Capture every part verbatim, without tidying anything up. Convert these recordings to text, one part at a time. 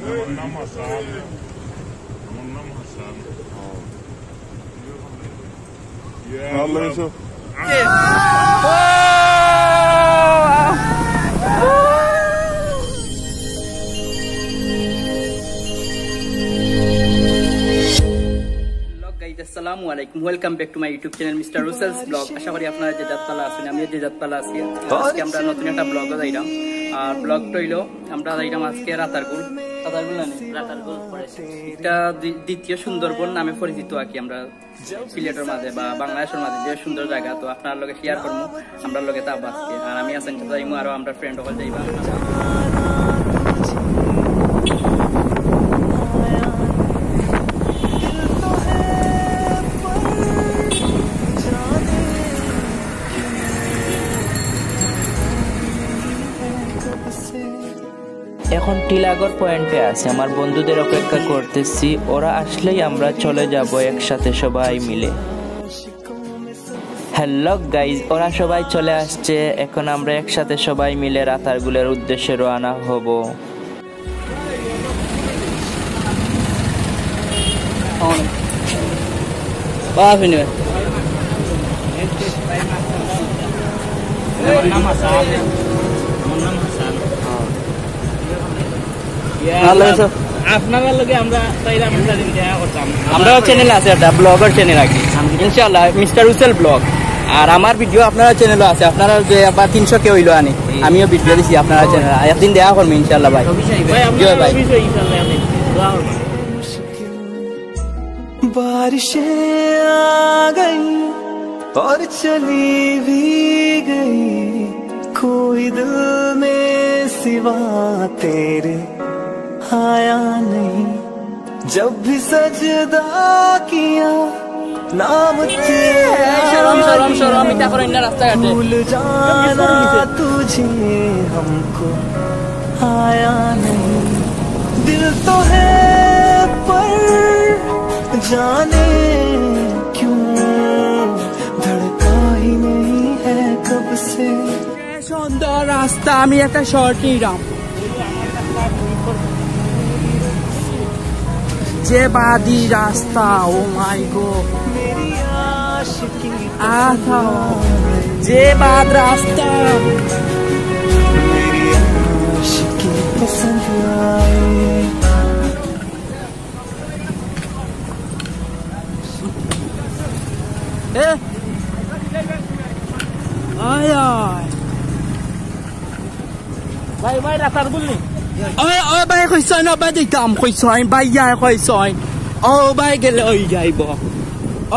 আমার নাম হাসান। আমার নাম হাসান। ভালো লাগছে। Hello guys, আসসালামু আলাইকুম। Welcome back to my YouTube channel, Mister Russell's Vlog. আশা করি আপনারা যে যাত ভালা আছেন, আমিও যে যাত ভালা আছি। আজকে আমরা নতুন একটা ব্লগও যাইলাম। আর ব্লগটা হইলো আমরা যাইলাম আজকে রাতারগুল। রাতারগুল না নি? রাতারগুল ফরেস্ট। এটা দ্বি-, দ্বিতীয় সুন্দরবন নামে পরিচিত আর কি। আমরা সিলেটের মাঝে বা বাংলাদেশের মাঝে যে সুন্দর জায়গা, তো আপনার লগে শেয়ার করবো, আমরা লগে তা আজকে। আর আমি আছেন যাইমু, আরো আমরা ফ্রেন্ড হল যাইবা। এখন টিলাগড় পয়েন্টে আছে, আমার বন্ধুদের অপেক্ষা করতেছি, ওরা আসলেই আমরা চলে যাব একসাথে সবাই মিলে। হ্যালো গাইজ, ওরা সবাই চলে আসছে, এখন আমরা একসাথে সবাই মিলে রাতারগুলের উদ্দেশ্যে রওনা হব। বাস হইনি ভাই। আমার নাম হাসান। আমার নাম হাসান। ভালো আছো? আপনারা লগে আমরা তাইলে আমরা দেখা করতাম। আমরাও চ্যানেল আছে, একটা ব্লগার চ্যানেল আর কি, ইনশাআল্লাহ, মিস্টার রুসেল ব্লগ। আর আমার ভিডিও আপনারা চ্যানেলও আছে, আপনারা যে আবার তিনশো কে হইলো আনি, আমিও ভিডিও দিছি আপনারা চ্যানেল, একদিন দেখা করবো ইনশাআল্লাহ ভাই। ভাই, আপনারা জি ভাই। অফিসে ইনশাআল্লাহ আমি দোয়া করবো। बारिशें आ गई और चली भी गई, कोई दिल में सिवा तेरे आया नहीं। जब भी सजदा किया, नाम तेरा शरम, शरम, शरम, इतना करो, इतना रास्ता काटे। भूल जाना तुझे हमको आया नहीं। दिल तो है पर जाने क्यों धड़का ही नहीं है कब से। সুন্দর রাস্তা, আমি একটা শর্ট নিলাম। যে বাদি রাস্তা, ও মাই গো। আহা, যে বাদ রাস্তা। এ? আয়, আয়। ভাই, ভাই, রাস্তার ভুল নেই। ওই, ওই ভাই, কইছইন, ও ভাই দিতাম, কইছইন, ভাইয়া, কইছইন। ও ভাই গেলে ওই যাইব।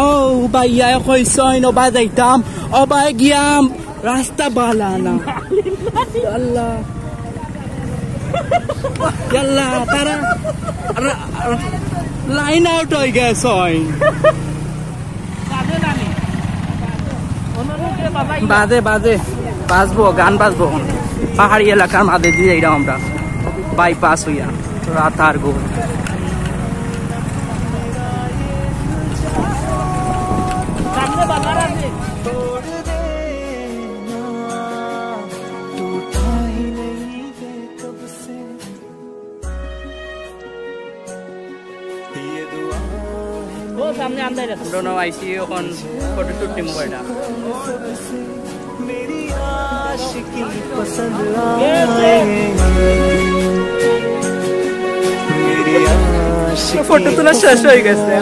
ও ভাইয়া, কইছইন, ও ভাই দিতাম, ও ভাই গিয়াম। রাস্তা বালা না। আল্লাহ। আল্লাহ, তারা রা-, রা-, লাইন আউট হয়ে গেছে। বাজে, বাজে। বাজবো, গান বাজবো। পাহাড়ি এলাকার মাঝে দিয়ে যাইলাম আমরা। বাইপাস হইয়া। রাতারগুল। ও, সামনে আন্দাই আছে। আমরা না আইছি, এখন ফটো শুট নিমু কয়টা। ফটো তোলা শেষ হয়ে গেছে।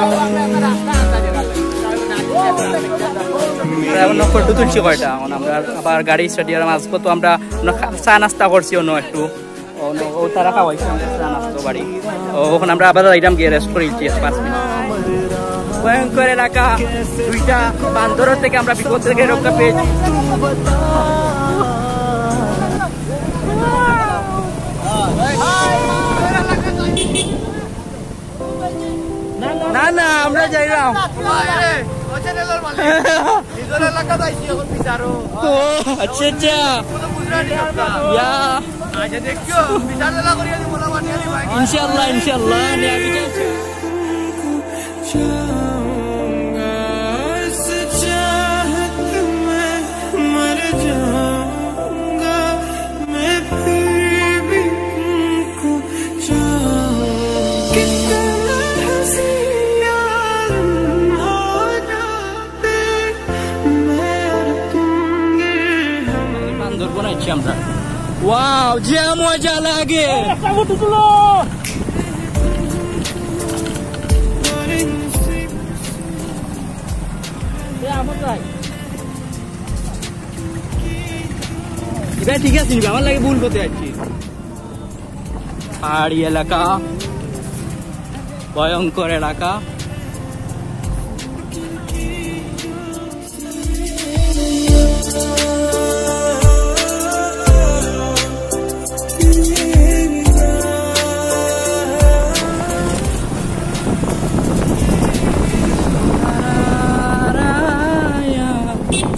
আমরা এখন ফটো তুলছি কয়টা, এখন আমরা আবার গাড়ি স্টার্ট দিলাম। আজকে তো আমরা, আমরা খা-, চা নাস্তা করছি অন্য একটু। ও, ও তারা খাওয়াইছে আমরা চা নাস্তা বাড়ি। ও, এখন আমরা আবার যাইলাম গিয়ে রেস্ট করি পাঁচ মিনিট। ভয়ঙ্কর এলাকা, দুইটা বান্দর থেকে আমরা বিপদ থেকে রক্ষা পেয়েছি। না, না, আমরা যাইলাম। নিজের এলাকাত আইছি এখন বিচারো। ও, আচ্ছা, আচ্ছা। কোনো বুঝরা নি সবটা। ইয়া। আচ্ছা, দেখছো? বিচার এলা করিয়া দিব না, মানিয়া দিবা। ইনশাআল্লাহ, ইনশাআল্লাহ, নিয়া বিচার। ওয়াও, যে মজা লাগে। এবার ঠিক আছে, নিবে, আমার লাগে ভুল পথে যাচ্ছি। পাহাড়ি এলাকা, ভয়ঙ্কর এলাকা।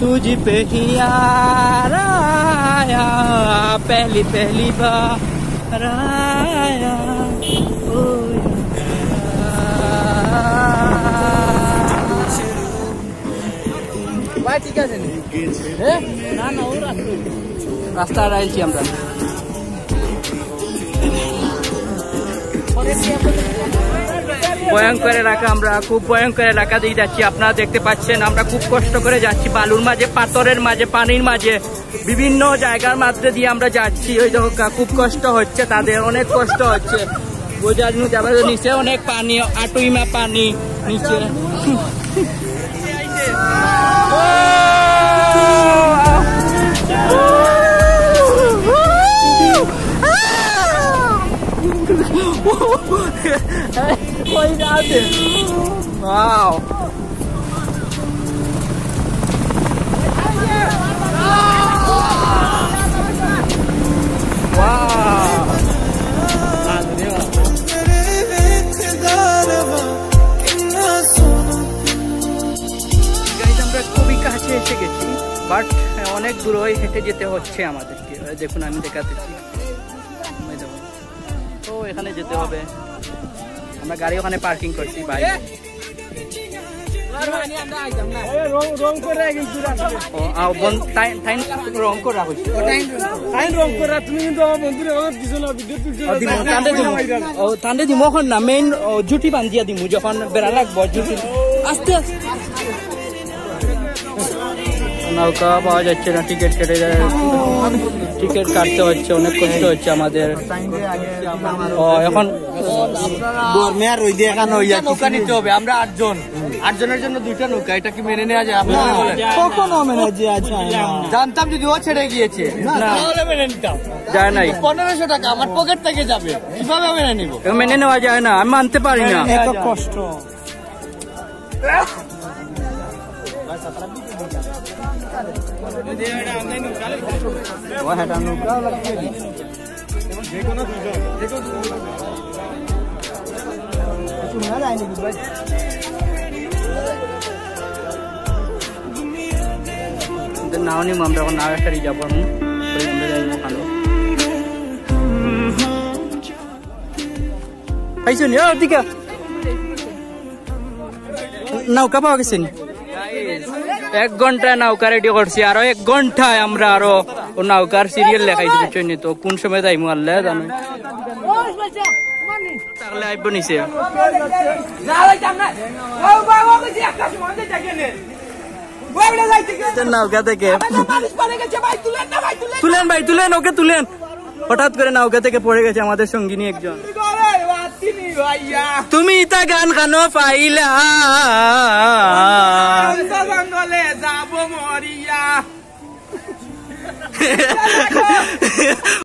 तुझ पे ही यार आया, पहली पहली बार आया, ओ यार। ভাই, ঠিক আছে নি? হ্যাঁ? না, না, ও রাস্তা। রাস্তা আর আইছি আমরা। ভয়ঙ্কর এলাকা, আমরা খুব ভয়ঙ্কর এলাকা দিয়ে যাচ্ছি। আপনারা দেখতে পাচ্ছেন, আমরা খুব কষ্ট করে যাচ্ছি, বালুর মাঝে, পাথরের মাঝে, পানির মাঝে, বিভিন্ন জায়গার মাঝে দিয়ে আমরা যাচ্ছি। ওই দেখো, কা-, খুব কষ্ট হচ্ছে তাদের, অনেক কষ্ট হচ্ছে। বোঝা যাচ্ছে, আবার নিচে অনেক পানি, আটুইমা পানি নিচে। ওই রাতে। Wow. Wow. Guys, আমরা খুবই কাছে এসে গেছি, বাট অনেক দূর হেঁটে যেতে হচ্ছে আমাদেরকে। দেখুন, আমি দেখাতেছি। তো এখানে যেতে হবে। আমরা গাড়ি ওখানে পার্কিং করছি, ভাই। রং, রং করে কিন্তু রাখো। ও, আ, বন-, তাই, তাই রং করে রাখো। তাই রং করে, তুমি কিন্তু আমার বন্ধুরে রং দিছো না, ভিডিও তুলছো না। ও, দিমু, তানরে দিমু। ও, তানরে দিমু এখন না, মেইন, ও, জুটি বান্ধিয়া দিমু, যখন বেড়া লাগবো, জুটি। আস্তে আস্তে। নৌকা পাওয়া যাচ্ছে না, টিকিট কেটে যায়, টিকিট কাটতে হচ্ছে, অনেক কষ্ট হচ্ছে আমাদের। ও, এখন গরমে আর রইদে এখানে হইয়া নৌকা নিতে হবে। আমরা আটজন, আটজনের জন্য দুইটা নৌকা, এটা কি মেনে নেওয়া যায় আপনারা বলেন? কখনো মেনে নেওয়া যায় না। জানতাম যদি ও ছেড়ে গিয়েছে, না। তাহলে মেনে নিতাম। যায় নাই। পনেরোশো টাকা আমার পকেট থেকে যাবে, কিভাবে মেনে নিব? এ মেনে নেওয়া যায় না, আমি মানতে পারি না। এত কষ্ট। নাও নিমু আমরা, এখন নাও একটা রিজার্ভ করমু। পাইছো নি? ও, দিকা। নৌকা পাওয়া গেছে নি? এক ঘন্টায় নৌকা রেডি করছি, আরো এক ঘন্টায় আমরা আরো ও নৌকার সিরিয়াল লেখাইছি, বুঝছো নি? তো কোন সময় যাইমু আল্লাহ জানে। তাহলে আইব নিচে। নৌকা থেকে তুলেন ভাই, তুলেন, ওকে তুলেন। হঠাৎ করে নৌকা থেকে পড়ে গেছে আমাদের সঙ্গিনী একজন। তুমি ইতা গান কানো পাইলা? জঙ্গলে যাব মরিয়া।